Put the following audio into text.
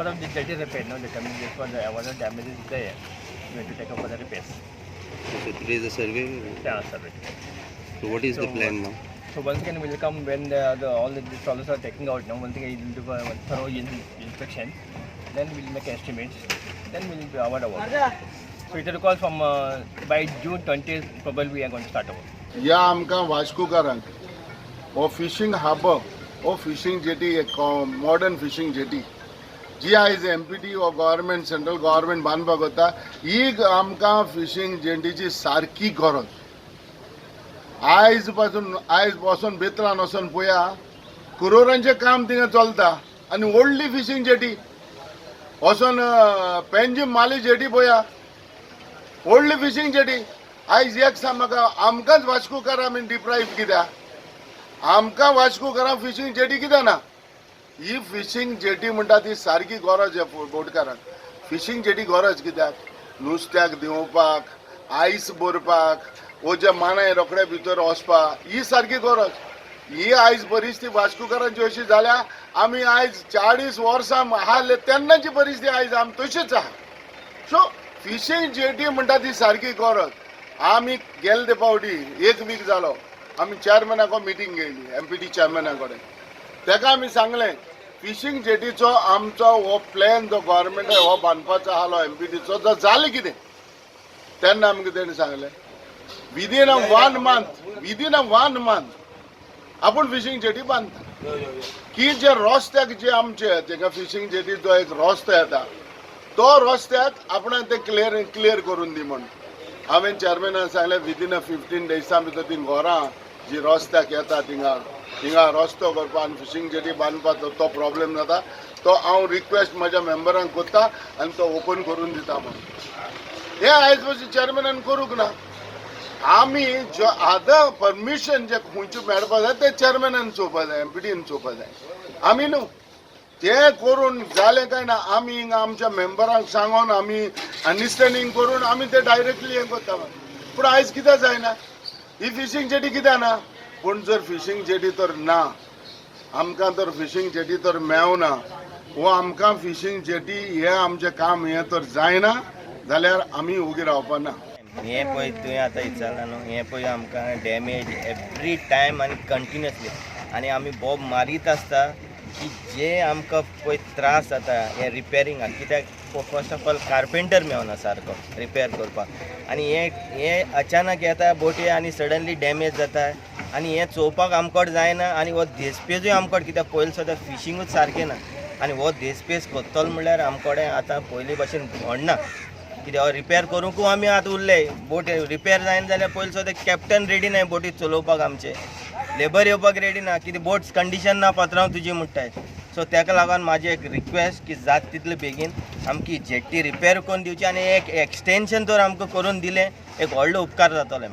part of the jetty repair, no, the coming for the whatever damage is there, we have to take up for the repairs. So today is the survey. Yeah, survey. So what is the So, plan now? So once again we'll come when the all the trawlers are taking out now. Once again we'll do a thorough inspection. Then we'll make estimates. Then we'll be award award. So it will call from by June 20th probably we are going to start our. ह्या आमकां वास्कोकारांक हो fishing harbour हो fishing jetty एक modern fishing jetty जी आयज empty हो government central government बांदपाक वता ही आमकां फिशींग जेटीची सारकी गरज. आयज पासून आयज वचोन बेतलान वचोन पळया कुरोरांचें काम थिंगा चलता आनी व्हडली फिशींग जेटी वचोन पेंजीम माली जेटी पळया व्हडली फिशींग जेटी. आयज एक सांग म्हाका आमकांच वास्कोकार आमी डिप्रायव कित्याक आमकां वास्कोकारांक फिशींग जेटी कित्याक ना? ही फिशींग जेटी म्हणटा ती सारकी गरज ह्या बोटकारांक. फिशींग जेटी गरज कित्याक? नुस्त्याक देंवोवपाक, आयस भरपाक वो जे मानाय रोखडे भितर वचपाक ही सारकी गरज. ही आयज परिस्थिती वास्कोकारांची अशी जाल्या आमी आयज 40 वर्सां आसले तेन्नाची परिस्थिती आयज आमी तशीच आहा. सो फिशींग जेटी म्हणटा ती सारकी गरज. आमी गेले ते फावटी एक वीक जालो आमी चेअरमॅनाक मिटींग घेयली एमपीटी चेअरमॅना कडेन. तेका आमी सांगलें फिशींग जेटीचो आमचो हो प्लॅन जो गव्हर्मेंट हो बांदपाचो आहलो एमपीटीचो जो जालें कितें तेन्ना आमकां तेणें सांगलें within a one month, within a one month आपूण फिशींग जेटी बांदता की जे रस्त्याक जे आमचे तेका फिशींग जेटी जो एक रस्तो येता तो रस्त्याक आपणाक ते क्लियर क्लियर करून दी म्हण. हांवें चेअरमॅनाक सांगलें विदीन अ 15 डेजां भितर ती घरां जी रस्त्याक येता थिंगा थिंगा रस्तो करपा आनी फिशींग जेटी बांदपाचो तो प्रॉब्लेम जाता तो हांव रिक्वेस्ट म्हज्या मेंबरांक करता आनी तो ओपन करून दिता म्हण. हें आयज पसून चेअरमॅनान करूंक ना. आमी जो आतां परमिशन जे खंयच्यो मेळपा जाय ते चेअरमॅनान चोवपा जाय, एमपीटीन चोवपा जाय, आमी न्हू. ते करून जालें काय ना आमी हिंगा आमच्या मेंबरांक सांगोन आमी अंडरस्टँडींग करून आमी ते डायरेक्टली हें करता. पूण आयज कित्याक जायना ही फिशींग जेटी कित्याक ना? पूण जर फिशींग जेटी तर ना आमकां तर फिशींग जेटी तर मेवना वो आमकां फिशींग जेटी हें आमचें काम हें तर जायना जाल्यार आमी ओगी रावपा ना. हें पळय तुवें आतां विचारलां न्हू, हें पळय आमकां डॅमेज एवरी टायम आनी कंटिन्युअसली आनी आमी बोब मारीत आसता की जे आमकां पळय त्रास जाता हे रिपेरिंगाक. कित्याक फर्स्ट ऑफ ऑल कार्पेंटर मेवना सारको रिपेर करपाक आनी हें हें अचानक येता बोटी आनी सडनली डॅमेज जाता आनी हें चोवपाक आमकोड जायना आनी हो देसपेजूय आमकोड कित्याक पयलीं सद्दां फिशिंगूच सारकें ना आनी हो देसपेज करतलो म्हणल्यार आमकोडे आतां पयलीं भशेन घडना. कित्याक हो रिपेर करूंकू आमी आतां उरले बोट रिपेर जायना जाल्यार पयलीं सुद्दां कॅप्टन रेडी नाय बोटी चलोवपाक, आमचे लेबर येवपाक रेडी ना, कितें बोट कंडिशन ना पात्रांव तुजी म्हणटाय. सो तेका लागून म्हाजी एक रिक्वेस्ट की जाता तितले बेगीन आमकी जेट्टी रिपेर करून दिवची आनी एक एक्सटेंशन तर आमकां करून दिलें एक व्हडलो उपकार जातलो.